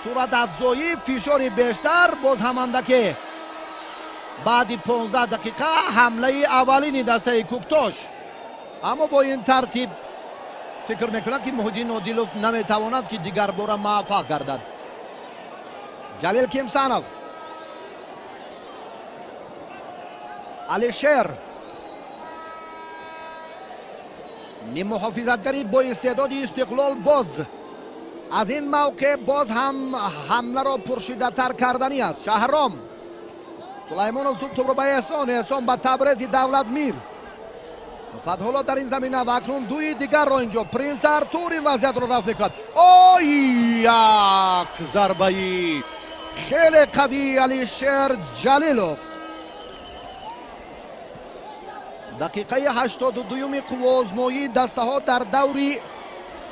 S1: суратафзоӣ, фишори бештар, боз ҳам андаке баъди 15 дақиқа ҳамлаи аввалини дастаи Кӯктош. Аммо бо ин тартиб фикр мекунам ки Муҳиддин Одилов наметавонад ки дигарбора муваффақ гардад. Ҷалил Кимсанов, Алишер, ниммуҳофизатгари бо истеъдоди Истиқлол боз аз ин мавқеъ боз ҳам ҳамларо пуршиддаттар карданӣ аст. Шаҳром Сулаймонов тӯбро ба Эҳсон, Эҳсон ба Табрези Давлатмир. Фатҳулло дар ин замина ва акнун дуи дигарро инҷо Принс Артур ин вазъиятро рафт мекунад. Ой, як зарбаи хеле қавии Алишер Ҷалилов. Дақиқаи 82-юми қувваозмоии дастаҳо дар даври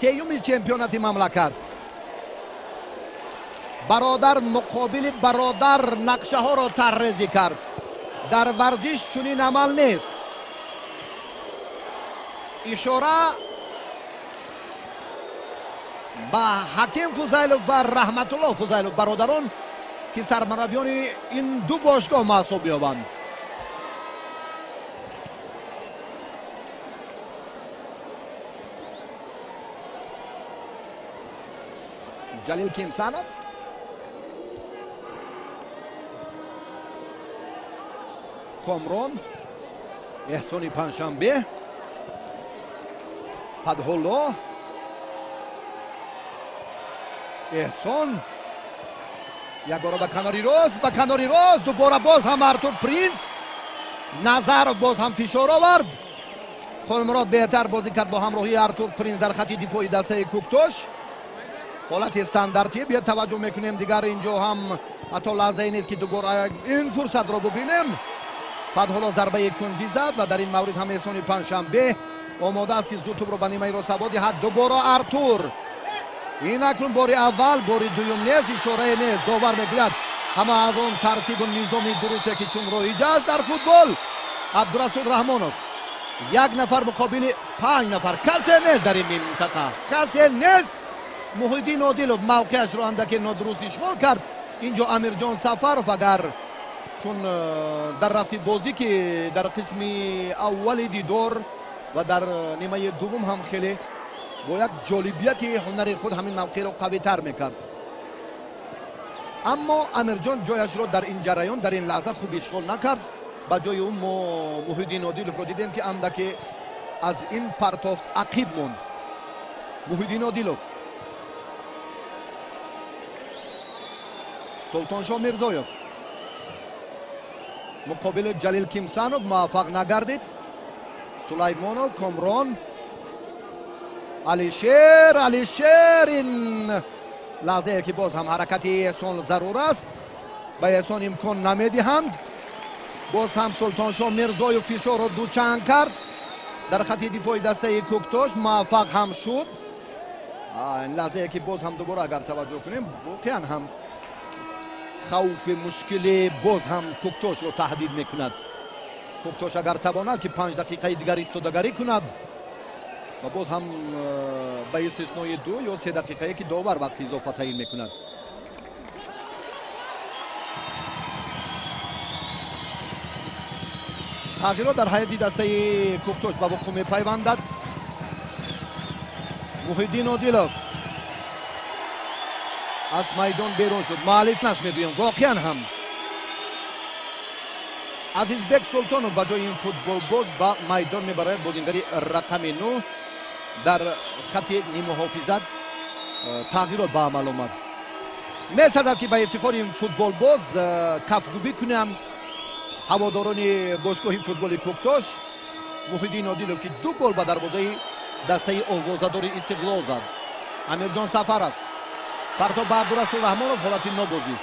S1: сеюми чемпионати мамлакат. Бародар муқобили бародар нақшаҳоро таррезӣ кард. Дар варзиш чунин амал нест. Ишора ба Ҳаким Фузайлов ва Раҳматулло Фузайлов, бародарон ки сармураббиёни ин ду бошгоҳ маҳсуб меёбанд. Ҷалил Кимсанов, Комрон, Эҳсони Панҷшанбе, Фатҳулло, Эҳсон, якбора ба канори рост, ба канори рост, дубора боз ҳам Артур Принс, Назаров боз ҳам фишор овард. Холмурод беҳтар бозӣ кард бо ҳамроҳии Артур Принс дар хати дифои дастаи Кӯктош. Ҳолати стандартӣ биё таваҷҷӯҳ мекунем. Дигар инҷо ҳам ҳатто лаҳзае нест ки дубора ин фурсатро бубинем. Фатҳулло зарбаи кунҷӣ зад ва дар ин маврид ҳам Эҳсони Панҷшанбе омода аст ки зуд тӯбро ба нимаи рост саво диҳад. Дубора Артур. Ин акнун бори аввал, бори дуюм нест, ишорае нест. Довар мегӯяд ҳама аз он тартибу низоми дурусте ки чун роиҷ аст дар футбол. Абдурасул Раҳмонов, як нафар муқобили 5 нафар, касе нест дар ин минтақа, касе нест. Муҳиддин Одилов мавқеашро андаке нодуруст ишғол кард. Инҷо Амирҷон Сафаров агар чун дар рафти бозӣ ки дар қисми аввали дидор ва дар нимаи дуввум ҳам хеле бо як ҷолибияти ҳунари худ ҳамин мавқеъро қавитар мекард. Аммо Амирҷон ҷояшро дар ин ҷараён дар ин лаҳза хуб ишғол накард. Ба ҷои ӯ мо Муҳиддин Одиловро дидем ки андаке аз ин партофт ақиб монд. Муҳиддин Одилов, Султоншоҳ Мирзоев муқобили Ҷалил Кимсанов муваффақ нагардид. Сулаймонов, Комрон, Алишер, Алишер ин лаҳзае ки боз ҳам ҳаракати Эҳсон зарур аст, ба Эҳсон имкон намедиҳанд. Боз ҳам Султоншоҳ Мирзоев фишорро дучанд кард. Дар хати дифои дастаи Кӯктош муваффақ ҳам шуд. Ин лаҳзае ки боз ҳам дубора агар таваҷҷӯҳ кунем, воқеан ҳам хавфи мушкиле боз ҳам Кӯктошро таҳдид мекунад. Кӯктош агар тавонад ки 5 дақиқаи дигар истодагарӣ кунад ва боз ҳам ба истиснои 2 ё 3 дақиқае ки довар вақти изофа таъин мекунад. Тағйирот дар ҳайати дастаи Кӯктош ба вуқӯъ мепайвандад. Муҳиддин Одилов аз майдон берун шуд. Муаллиф мегӯям, воқеан ҳам Азизбек Султонов ба ҷои ин футболбоз ба майдон мебарад. Бозингари рақами 9 дар хати нимуҳофизат тағйирот ба амал омад. Месазад ки ба ифтихори ин футболбоз кафгӯбӣ кунам ҳаводорони бошгоҳи футболи Кӯктош. Муҳиддин Одилов ки 2 гол ба дарвозаи дастаи овозадори Истиқлол зад. Амирҷон Сафаров партоб ба Абдурасул Раҳмонов, ҳолати нобозӣ.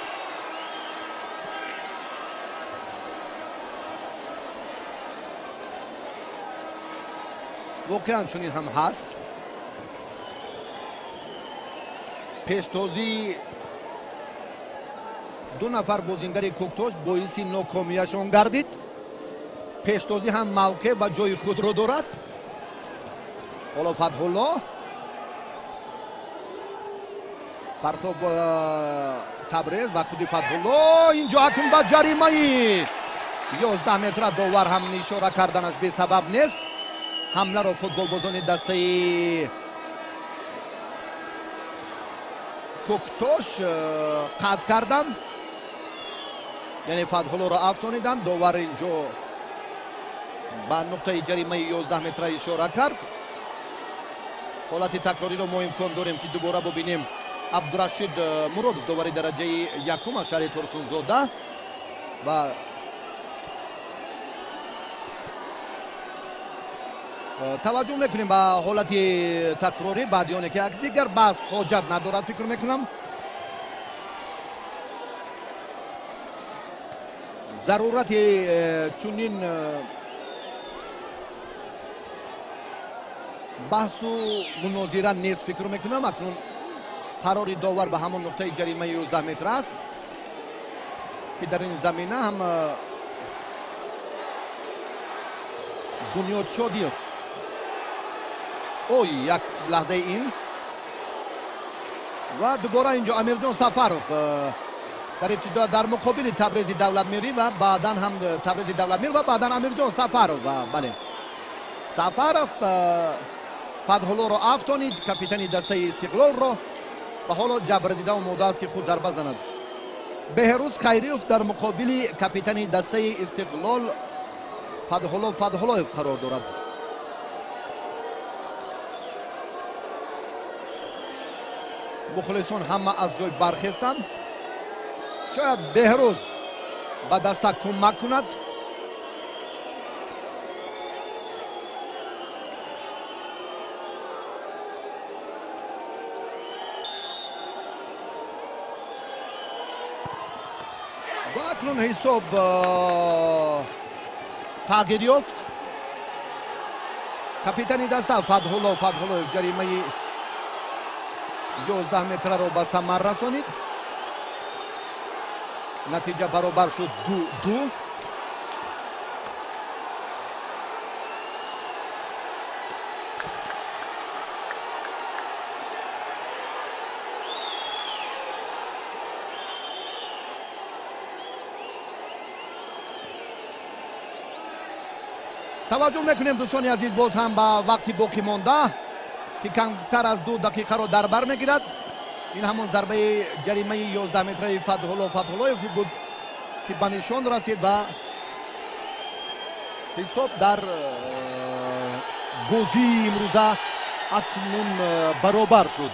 S1: Воқеан чунин ҳам ҳаст. Пештозии 2 нафар бозингари Кӯктош боиси нокомияшон гардид. Пештозӣ ҳам мавқеъ ва ҷои худро дорад. Ҳоло Фатҳулло партоб Табрез ва худи Фатҳулло инҷо акнун ба ҷаримаи 11 метра довар ҳам ишора карданаш бесабаб нест. Ҳамларо футболбозони дастаи Кӯктош қатъ карданд, яъне Фатҳуллоро афтониданд. Довар инҷо ба нуқтаи ҷаримаи 11 метра ишора кард. Ҳолати такрориро мо имкон дорем ки дубора бубинем. Абдурашид Муродов, довари дараҷаи якум аз шаҳри Турсунзода, ва таваҷҷӯҳ мекунем ба ҳолати такрорӣ баъди оне ки дигар баҳс ҳоҷат надорад, фикр мекунам. Зарурати чунин баҳсу мунозира нест, фикр мекунам. Акнун қарори довар ба ҳамон нуқтаи ҷаримаи 11 метр аст ки дар ин замина ҳам Бунёд Шодиев. Ой, як лаҳзаи ин ва дубора инҷо Амирҷон Сафаров дар ибтидо дар муқобили Табрези Давлатмирӣ ва баъдан ҳам Табрези Давлатмир ва баъдан Амирҷон Сафаров. Бале, Сафаров Фатҳуллоро афтонид, капитани дастаи Истиқлолро, ва ҳоло ҷабрдида омода аст ки худ зарба занад. Беҳрӯз Хайриев дар муқобили капитани дастаи Истиқлол Фатҳулло Фатҳуллоев қарор дорад. Мухлисон ҳама аз ҷой бархестанд. Шояд Беҳрӯз ба даста кӯмак кунад. Ва акнун ҳисоб тағйир ёфт. Капитани даста Фатҳулло Фатҳуллоев ҷаримаи 11 метраро ба самар расонид. Натиҷа баробар шуд 2-2. Таваҷҷӯҳ мекунем дӯстони азиз боз ҳам ба вақти боқӣ монда ки камтар аз 2 дақиқаро дар бар мегирад. Ин ҳамон зарбаи ҷаримаи 11 метраи Фатҳулло Фатҳуллоев буд ки ба нишон расид ва ҳисоб дар бозии имрӯза акнун баробар шуд.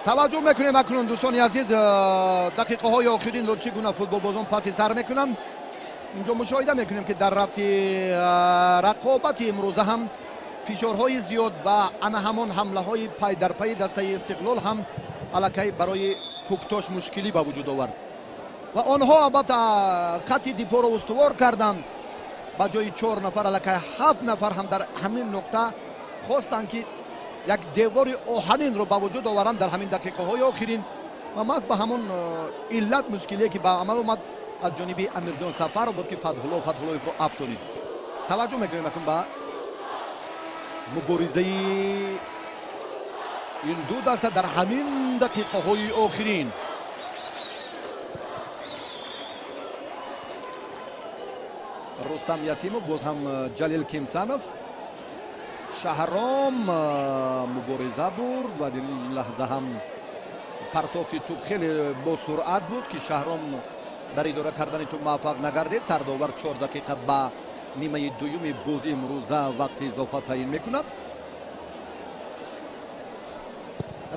S1: Таваҷҷӯҳ мекунем акнун дӯстони азиз, дақиқаҳои охиринро чӣ гуна футболбозон паси сар мекунанд. Инҷо мушоҳида мекунем, ки дар рафти рақобати имрӯза ҳам фишорҳои зиёд ва ана ҳамон ҳамлаҳои пай дар пайи дастаи Истиқлол ҳам аллакай барои Кӯктош мушкилӣ ба вуҷуд овард ва онҳо албатта хатти дифоъро устувор карданд. Ба ҷои 4 нафар аллакай 7 нафар ҳам дар ҳамин нуқта хостанд, ки як девори оҳанинро ба вуҷуд оваранд дар ҳамин дақиқаҳои охирин ва маҳз ба ҳамон иллат мушкилие ки ба амал омад аз ҷониби Амирҷон Сафаров буд, ки Фатҳулло Фатҳуллоевро афтонид. Таваҷҷӯҳ мекунем акун ба муборизаи ин ду даста дар ҳамин дақиқаҳои охирин. Рустам Ятимов, боз ҳам Ҷалил Кимсанов, Шаҳром мубориза бурд ва дар ин лаҳза ҳам партофти тӯб хеле бо суръат буд, ки Шаҳром дар идора кардани тӯб муваффақ нагардид. Сардовар 4 дақиқа ба нимаи дуюми бозӣ имрӯза вақти изофа таъин мекунад.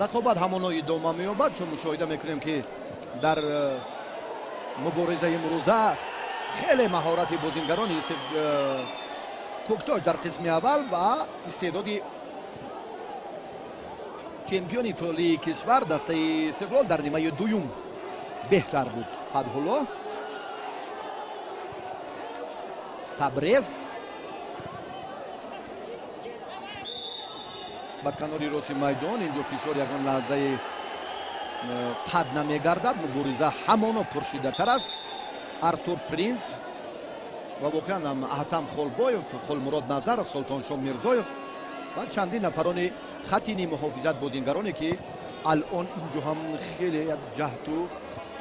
S1: Рақобат ҳамоно идома меёбад, чун мушоҳида мекунем, ки дар муборизаи имрӯза хеле маҳорати бозингарони Кӯктош дар қисми аввал ва истеъдоди чемпиони феълии кишвар дастаи Истиқлол дар нимаи дуюм беҳтар буд. Фатҳулло, Табрез ба канори рости майдон. Инҷо фишор ягон лаҳзаи қад намегардад, мубориза ҳамоно пуршиддаттар аст. Артур Принс ва воқеан ҳам Аҳтам Холбоев, Холмурод Назаров, Султоншоҳ Мирзоев ва чандин нафарони хатти нимуҳофизат бозингароне, ки алон инҷо ҳам хеле як ҷаҳду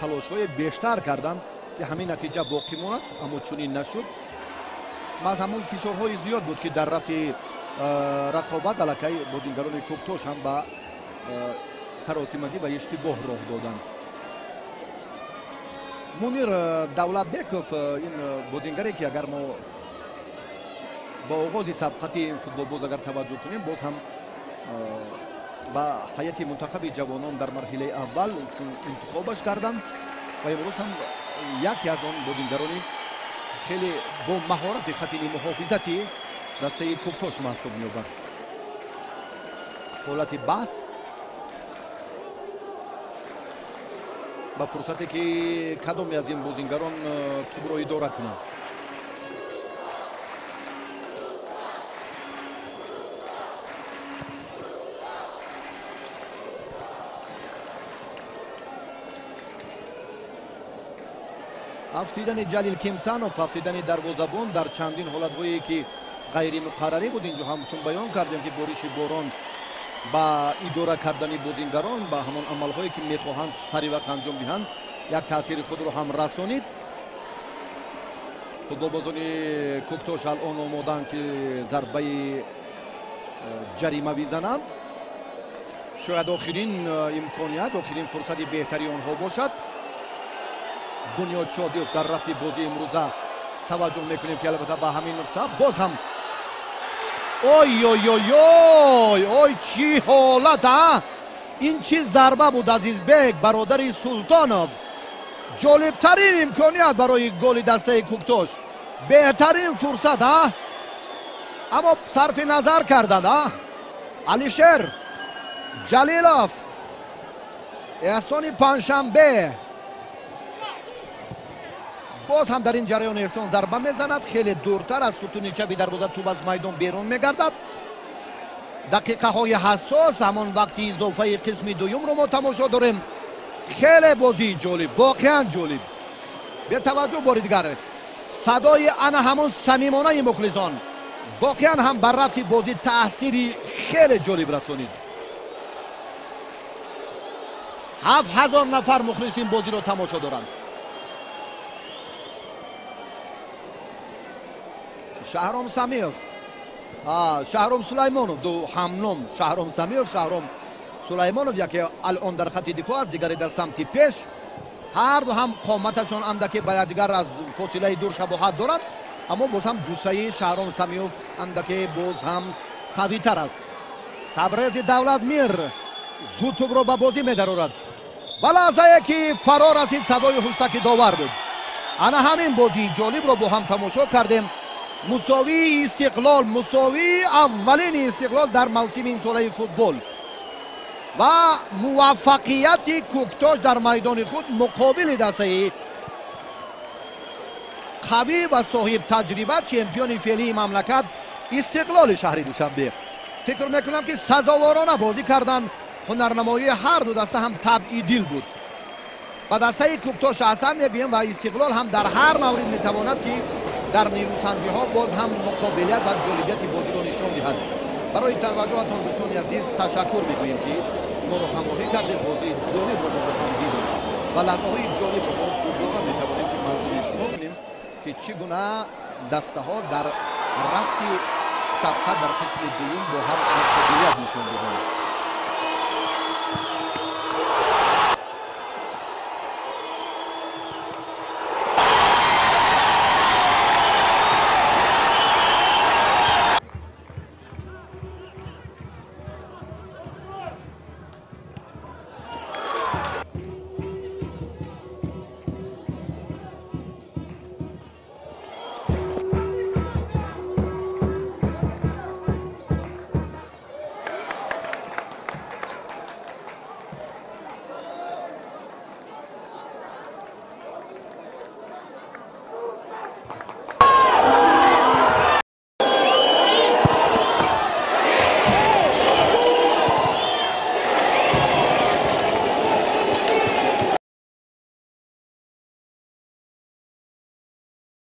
S1: талошҳои бештар карданд, ки ҳамин натиҷа боқӣ монад, аммо чунин нашуд. Маҳз ҳамон фишорҳои зиёд буд, ки дар рафти рақобат аллакай бозингарони Кӯктош ҳам ба саросимагӣ ва иштибоҳ роҳ доданд. Мунир Давлатбеков, ин бозингаре, ки агар мо ба оғози сабқати ин футболбоз агар таваҷҷӯҳ кунем, боз ҳам ба ҳайати мунтахаби ҷавонон дар марҳилаи аввал чун интихобаш карданд ва имрӯз ҳам яке аз он бозингарони хеле бо маҳорати хатти нимуҳофизати дастаи Кӯктош маҳсуб меёбад. Ҳолати баҳс ба фурсате, ки кадоме аз ин бозингарон тӯбро идора кунад. Афтидани Ҷалил Кимсанов, афтидани дарвозабон дар чандин ҳолатҳое, ки ғайримуқаррарӣ буд. Инҷо ҳам чун баён кардем, ки бориши борон ба идора кардани бозингарон, ба ҳамон амалҳое, ки мехоҳанд сари вақт анҷом диҳанд, як таъсири худро ҳам расонид. Футболбозони Кӯктош алон омоданд, ки зарбаи ҷарима бизананд. Шояд охирин имконият, охирин фурсати беҳтари онҳо бошад. Бунёд Шодиев дар рафти бозии имрӯза таваҷҷӯҳ мекунем, ки албатта ба ҳамин нуқта боз ҳам ой ой ой ой ой, чӣ ҳолат, а? Ин чӣ зарба буд, Азизбек, бародари Султонов. Ҷолибтарин имконият барои голи дастаи Кӯктош, беҳтарин фурсат, а? Аммо сарфи назар карданд, а? Алишер Ҷалилов, Эҳсони Панҷшанбе боз ҳам дар ин ҷараён Эҳсон зарба мезанад, хеле дуртар аз сутуни чапи дарвоза тӯб аз майдон берун мегардад. Дақиқаҳои ҳассос, ҳамон вақти изофаи қисми дуюмро мо тамошо дорем. Хеле бозии ҷолиб, воқеан ҷолиб. Бетаваҷҷӯҳ бори дигар садои ана ҳамон самимонаи мухлисон воқеан ҳам бар рафти бозӣ таъсири хеле ҷолиб расонид. 7000 нафар мухлис ин бозиро тамошо доранд. Шаҳром Самиев, Шаҳром Сулаймонов, ду ҳамном Шаҳром Самиев, Шаҳром Сулаймонов, яке алон дар хати дифоъ аст, дигаре дар самти пеш. Ҳар ду ҳам қоматашон андаке ба якдигар аз фосилаи дур шабоҳат доранд, аммо боз ҳам ҷуссаи Шаҳром Самиев андаке боз ҳам қавитар аст. Табрези Давлатмир Зуд тӯбро ба бозӣ медарорад ва лаҳзае ки фаро расид, садои ҳуштаки довар буд. Ана ҳамин бозии ҷолибро бо ҳам тамошо кардем. Мусовии Истиқлол, мусовии аввалини Истиқлол дар мавсими имсолаи футбол ва муваффақияти Кӯктош дар майдони худ муқобили дастаи қавӣ ва соҳибтаҷриба, чемпиони феълии мамлакат, Истиқлоли шаҳри Душанбе. Фикр мекунам, ки сазоворона бозӣ карданд. Ҳунарнамоии ҳар ду даста ҳам табъи дил буд. Ба дастаи Кӯктош аҳсан мегӯем ва Истиқлол ҳам дар ҳар маврид метавонад, ки дар нерӯсанҷиҳо боз ҳам муқобилият ва ҷолибияти бозиро нишон диҳад. Барои таваҷҷӯҳатон, дӯстони азиз, ташаккур мегӯем, ки моро ҳамроҳӣ кардед. Бозии ҷолибро мо бо ҳам дидем ва лаҳзаҳои ҷолибро мо дубора метавонем, ки манзури шумо кунем, ки чӣ гуна дастаҳо дар рафти сабқа дар қисми дуюм бо ҳам муқобилият нишон доданд.